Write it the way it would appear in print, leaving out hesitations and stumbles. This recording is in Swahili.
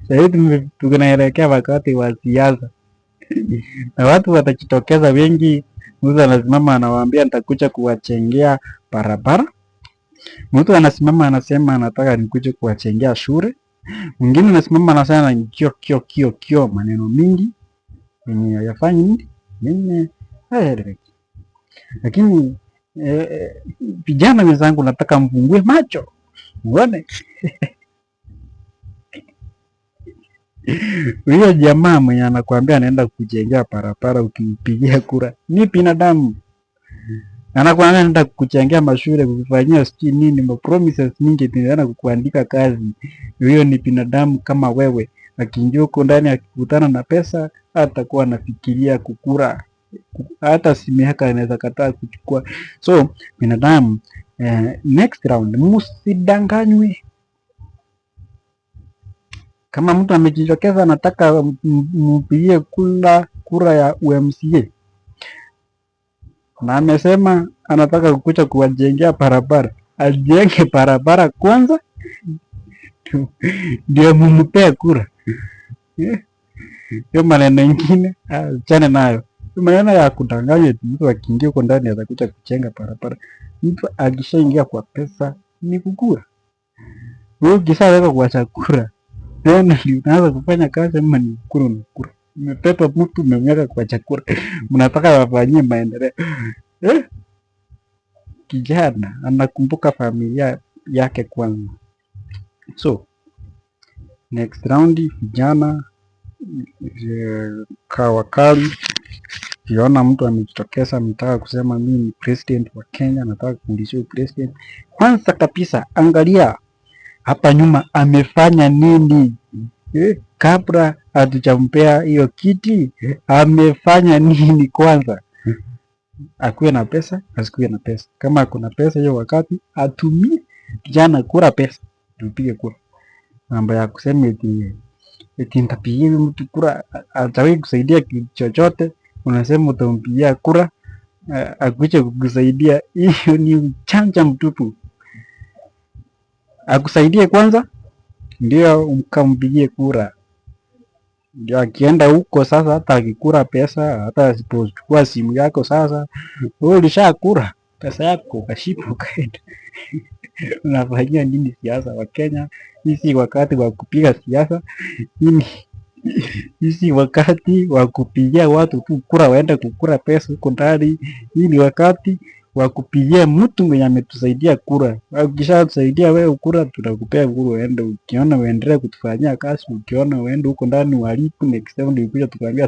Sasa hivi tunaelekea wakati wa siasa na watu watajitokeza wengi. Mtu anasimama anawaambia nitakuja kuwajengea barabara. Mtu anasimama anasema anataka nikuje kuwajengea shule. Mwingine anasimama anasema kio kio kio kio, maneno mingi yenye hayafanyi nini yenye hayaeleweki. Lakini vijana wenzangu, nataka mfungue macho muone huyo jamaa mwenye anakuambia anaenda kujengea barabara, ukimpigia kura ni binadamu. Anakuambia anaenda kukuchengea mashule, kukufanyia sijui nini, ma promises mingi, anaenda kukuandika kazi. Huyo ni binadamu kama wewe. Akiingia huko ndani, akikutana na pesa, hatakuwa anafikiria kukura, hata simu yake anaweza kataa kuchukua. So binadamu, next round msidanganywe. Kama mtu amejitokeza anataka mpigie kura ya UMCA na amesema anataka kukuja kuwajengea barabara, ajenge barabara kwanza ndio mumpee kura. Hiyo maneno ingine achane nayo. Hiyo maneno ya kudanganya eti mtu akiingia huko ndani atakuja kujenga barabara. Mtu akishaingia kwa pesa ni kukura. Wewe ukishaweka kwa chakula tena ndio unaanza kufanya kazi ama ni kukura unakura. Umebeba mtu umemweka kwa chakula, mnataka wafanyie maendeleo eh? Kijana anakumbuka familia yake kwanza. So next round vijana, kaa wakali. Ukiona mtu amejitokeza anataka kusema mimi ni president wa Kenya, nataka kuulizia president, kwanza kabisa angalia hapa nyuma amefanya nini kabla hatujampea hiyo kiti, amefanya nini kwanza? Akuwe na pesa, asikuwe na pesa. Kama ako na pesa hiyo wakati atumie. Kijana, kura pesa, tupige kura. Mambo ya kusema eti nitapigia huyu mtu kura, hajawahi kusaidia kitu chochote, unasema utampigia kura akuje kukusaidia, hiyo ni ujanja mtupu. Akusaidie kwanza ndio ukampigie kura. Ndio akienda huko sasa, hata akikura pesa, hata asipochukua simu yako sasa, wewe ulishakura pesa yako ukashiba ukaenda. Unafanyia nini siasa wa Kenya? Hii si wakati wa kupiga siasa. Hii si wakati wa kupigia watu tu kura waende kukura pesa huko ndani. Hii ni wakati wa kupigia mtu mwenye ametusaidia kura. Ukishatusaidia wewe kura, tunakupea kura uende. Ukiona uendelee kutufanyia kazi, ukiona uende huko ndani uharibu, next time ndio ukuje tukwambia.